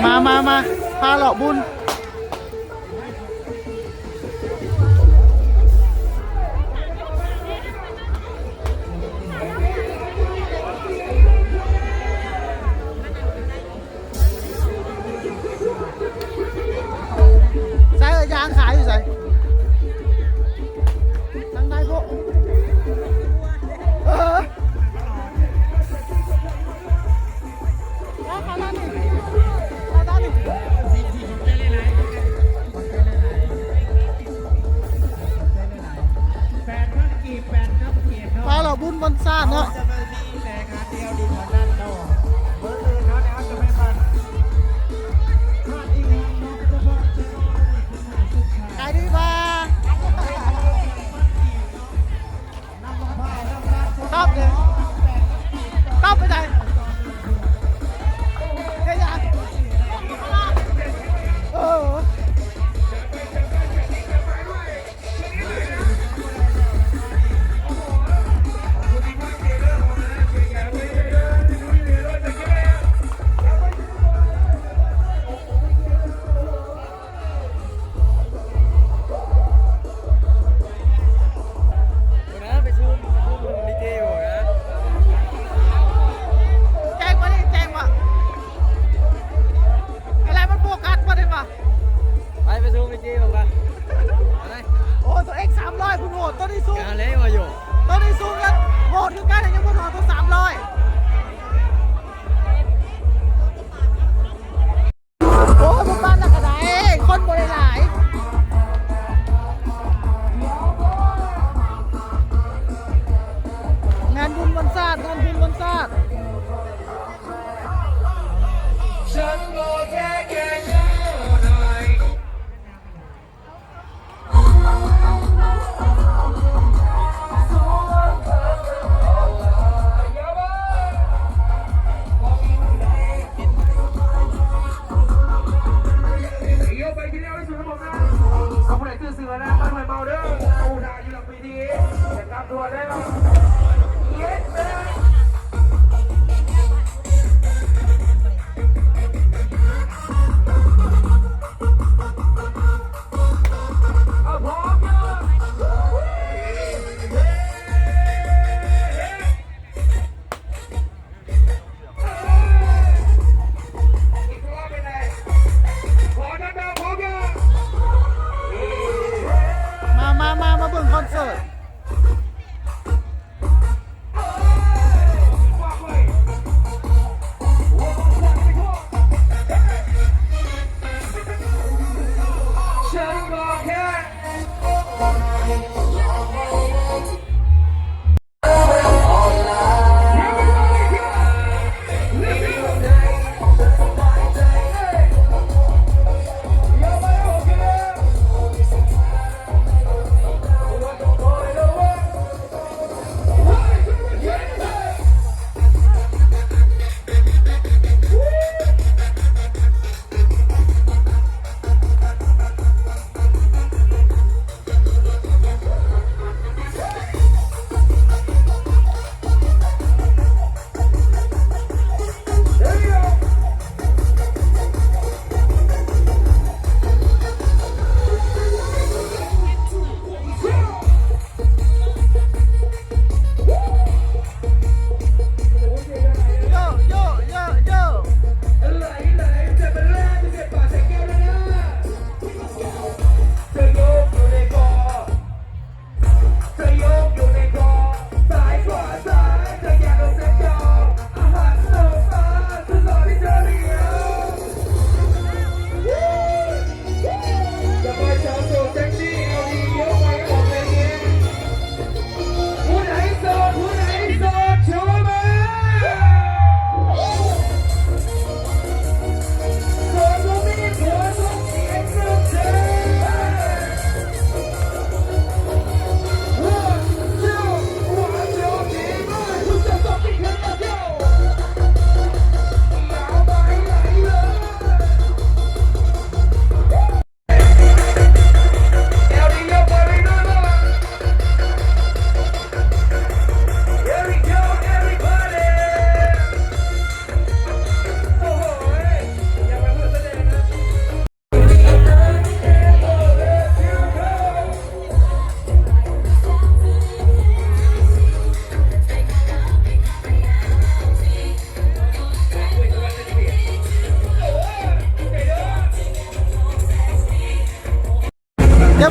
ມາ ມາ ມາ ພາເລາະບຸນ. ໃສເອີຍ ຢາງຂາຍຢູ່ໃສ? ທາງໃນພຸ້ນ ເອີ ເອົາເຂົ້າທາງນີ້ ເຂົ້າທາງນີ້. ພາເລາະບຸນວັນຊາດເນາະ. ຂາຍດີບໍ່? ຕອບເດ້ ຕອບໄປໃດ? ເຮັດຫຍັງ? ເອີ. ໂອ້ນະ ໄປຊູມ ຊູມເບິ່ງດີເຈຢູ່ນະ. ແຈ້ງບໍ່ນີ້ ແຈ້ງບໍ່? ເວລາມັນໂຟກັສບໍ່ໄດ້ບໍ່? ໄປ ໄປຊູມດີເຈເບິ່ງກ່ອນ ໄປ. ໂອ້ ຕົວເອັກສາມຮ້ອຍພຸ້ນໂຫດ ຕົວນີ້ສູງ ກະແລ້ວວ່າຢູ່ ຕົວນີ້ສູງແລ້ວໂຫດຄືກັນ ຍັງບໍ່ເທົ່າຕົວສາມຮ້ອຍ. ໂອ້ຍ ບໍ່ປານນັ້ນກະໄດ້ ຄົນບໍ່ໄດ້ຫຼາຍ. ງານບຸນວັນຊາດ ງານບຸນວັນຊາດ. ເ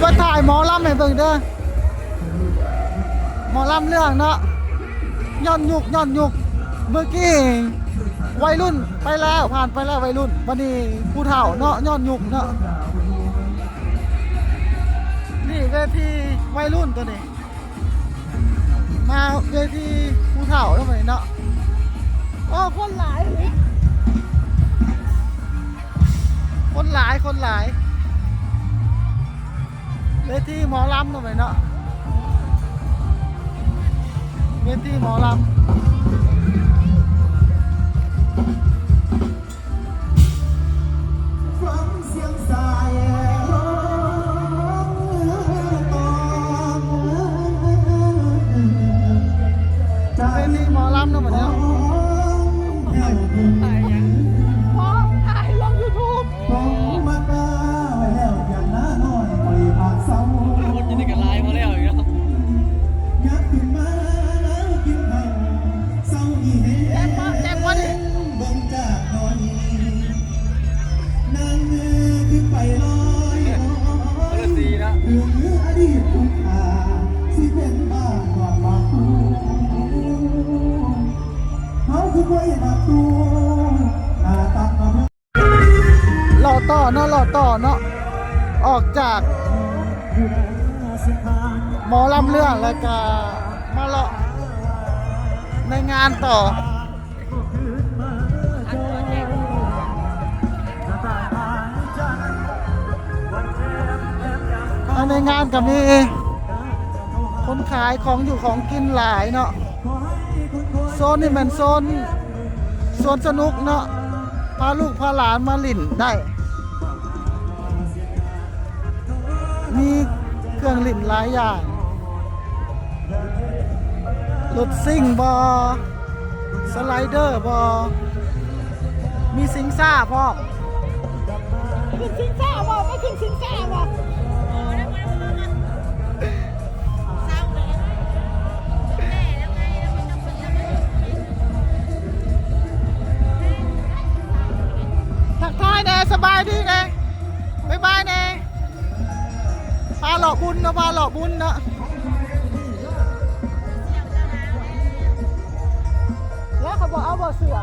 ມາຖ່າຍໝໍລຳໃຫ້ເບິ່ງເດີ ໝໍລຳເລື່ອງເນາະ ຍ້ອນຍຸກ ຍ້ອນຍຸກ ເມື່ອກີ້ໄວລຸ້ນໄປແລ້ວ ຜ່ານໄປແລ້ວໄວລຸ້ນ ບັດນີ້ຜູ້ເຖົ້າເນາະ ຍ້ອນຍຸກເນາະ ນີ້ເວທີໄວລຸ້ນໂຕນີ້ ມາເວທີຜູ້ເຖົ້າແລ້ວບັດນີ້ເນາະ ໂອ້ ຄົນຫຼາຍ ຄົນຫຼາຍ ຄົນຫຼາຍ ເວທີໝໍລຳເນາະ ເນາະ ເວທີໝໍລຳ ຟັງສຽງສາຍຮ້ອງຕອງ ເວທີໝໍລຳເນາະ ບັດນີ້ເນາະ ຖ່າຍຫຍັງ ພໍຖ່າຍລົງຢູທູບ ຄົນຢູ່ນີ້ກໍຫຼາຍພໍແລ້ວອີກເນາະ ແຊບບໍ່ ແຊບບໍ່ນີ້ ຄົນລະສີເນາະ ເລາະຕໍ່ເນາະ ເລາະຕໍ່ເນາະ ອອກຈາກໝໍລຳເລື່ອງແລ້ວກະມາເລາະໃນງານຕໍ່ ໃນງານກະມີຄົນຂາຍຂອງຢູ່ຂອງກິນຫຼາຍເນາະ ໂຊນນີ້ແມ່ນໂຊນ ສວນສະໜຸກເນາະ ພາລູກພາຫຼານມາຫຼິ້ນໄດ້ ມີເຄື່ອງຫຼິ້ນຫຼາຍຢ່າງ ລົດຊິງບໍ່ ສະໄລເດີບໍ່ ມີຊິງຊ້າພ້ອມ ຂຶ້ນຊິງຊ້າບໍ່ ໄປຂຶ້ນຊິງຊ້າບໍ່ ທັກທາຍແດ່ ສະບາຍດີແດ່ ບາຍບາຍແດ່ ພາເລາະບຸນເນາະ ພາເລາະບຸນເນາະ ແລ້ວເຂົາບໍ່ເອົາບໍ່ເສື້ອ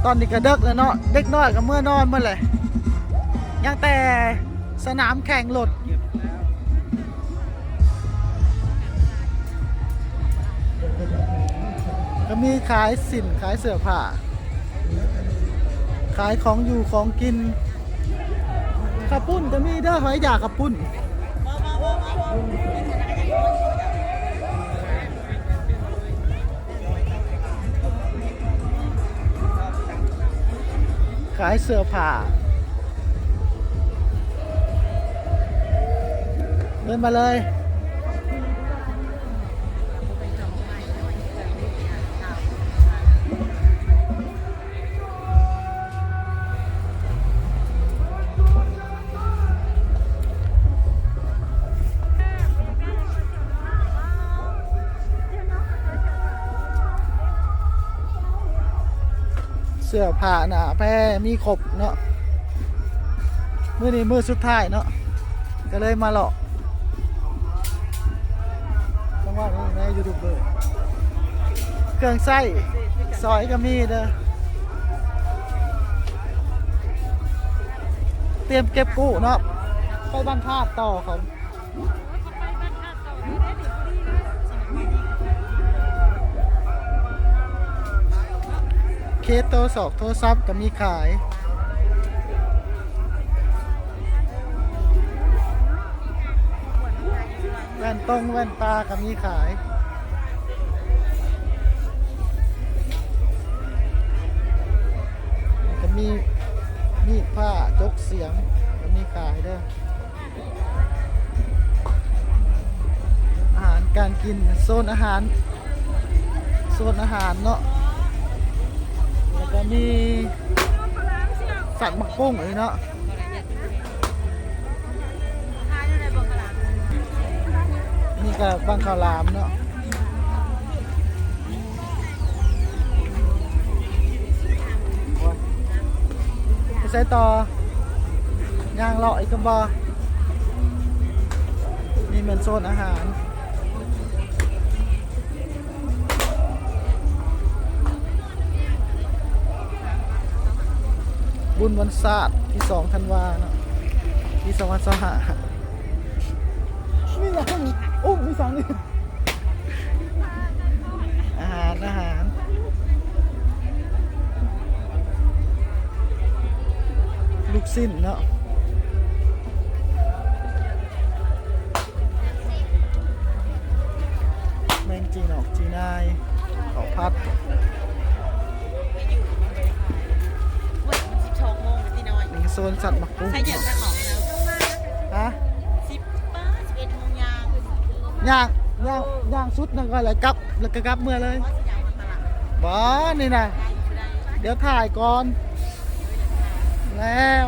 ຕອນນີ້ກະເດິກແລ້ວເນາະ ເດັກນ້ອຍກະເມືອນອນໝົດແຫຼະ ຍັງແຕ່ສະໜາມແຂ່ງລົດ ກະມີຂາຍສິ້ນ ຂາຍເສື້ອຜ້າ ຂາຍຂອງຢູ່ຂອງກິນ ເຂົ້າປຸ້ນກະມີເດີ ໃຜຢາກເຂົ້າປຸ້ນ ຂາຍເສື້ອຜ້າ ເດີນມາເລີຍ. ເສື້ອຜ້າໜ້າແພມີຄົບເນາະ ມື້ນີ້ມື້ສຸດທ້າຍເນາະ ກະເລີຍມາເລາະ ຈັງຫວະນີ້ແມ່ຢູທູບເບີ ເຄື່ອງໃຊ້ສອຍກະມີເດີ ຕຽມເກັບກູ້ເນາະ ໄປບ້ານທາດຕໍ່ເຂົາ ເຄສໂທລະສອບໂທລະສັບກະມີຂາຍ ແວ່ນຕົງແວ່ນຕາກະມີຂາຍ ກະມີມີດພ້າ ຈົກສຽມກະມີຂາຍເດີ. ອາຫານການກິນ ໂຊນອາຫານ ໂຊນອາຫານເນາະ ແລ້ວກະມີສັດໝາກປຸ້ງອີກເນາະ ນີ້ກະບັ້ງເຂົ້າຫຼາມເນາະ. ໂອ້ ໃສ່ຕໍ່ ຍ່າງເລາະອີກກັນບໍ່? ນີ້ແມ່ນໂຊນອາຫານ ບຸນວັນຊາດທີສອງທັນວາເນາະ ປີສອງພັນຊາວຫ້າ. ມີຫຍັງ? ໂອ້ ມີສັງນີ້. ອາຫານ ອາຫານ ລູກຊິ້ນເນາະ ແມງຈີນອກ ຈີນາຍ ເຂົ້າຜັດ. ໂອ້ຍ ມັນສິບສອງໂມງແລ້ວຕິນ້ອຍ ນີ້ໂຊນສັດໝາກປຸ້ງ ໃສ່ເຫຍື່ອສັດອອກແລ້ວ ຮະ? ສິບ ປາ ສິບເອັດໂມງຍ່າງ ຍ່າງ ຍ່າງ ຍ່າງສຸດນັ້ນກໍແລ້ວກັບ ແລ້ວກໍກັບເມືອເລີຍ. ບໍ່ ນີ້ນະ ດຽວຖ່າຍກ່ອນ ແລ້ວ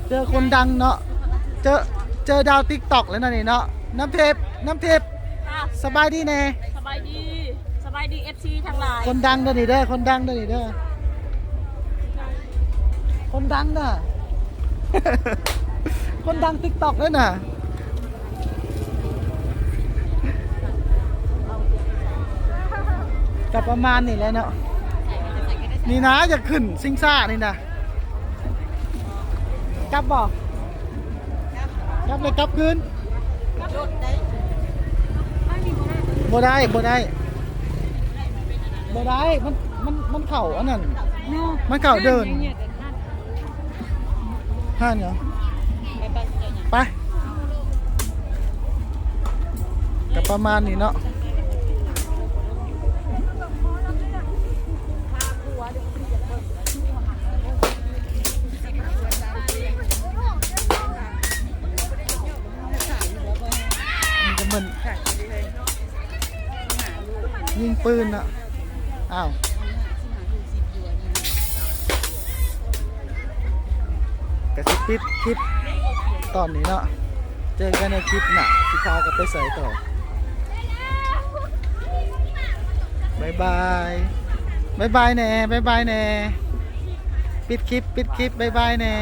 ເຈີຄົນດັງເນາະ ເຈີ ເຈີດາວຕິກຕັອກແລ້ວນະນີ້ເນາະ. ນ້ຳທິບ ນ້ຳທິບ ສະບາຍດີແດ່ ສະບາຍດີ ສະບາຍດີ ເອັຟຊີ ທັງຫຼາຍ. ຄົນດັງເດີນີ້ເດີ ຄົນດັງເດີນີ້ເດີ ຄົນດັງນະ ຄົນດັງຕິກຕັອກເດີນະ. ກໍປະມານນີ້ແຫຼະເນາະ ນີ້ນະ ຢາກຂຶ້ນຊິງຊ້ານີ້ນະ. ກັບບໍ່? ກັບເລີຍ ກັບຄືນ. ບໍ່ໄດ້ ບໍ່ໄດ້ ບໍ່ໄດ້ ມັນ ມັນ ມັນເຂົ້າອັນນັ້ນ ມັນເຂົ້າເດີ່ນ. ຮ້ານຫຍັງ? ໄປ ກໍປະມານນີ້ເນາະ. ມັນກໍເໝືອນຍິງປືນເນາະ. ອ້າວ ກະຊິປິດຄລິບຕອນນີ້ເນາະ. ເຈີກັນໃນຄລິບໜ້າ ຊິພາກັນໄປໃສຕໍ່. ບາຍບາຍ ບາຍບາຍແດ່ ບາຍບາຍແດ່ ປິດຄລິບ ປິດຄລິບ ບາຍບາຍແດ່.